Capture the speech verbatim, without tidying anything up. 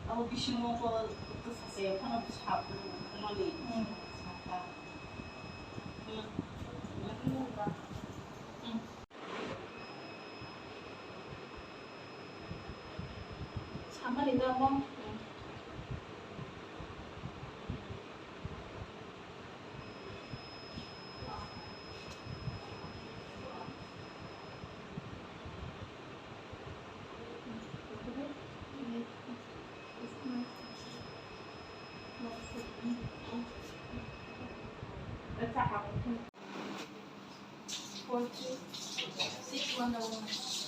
Abo bisingo ko bwsa se phano bwsa phano mani sakha. Samani namo. Four three six one double nine.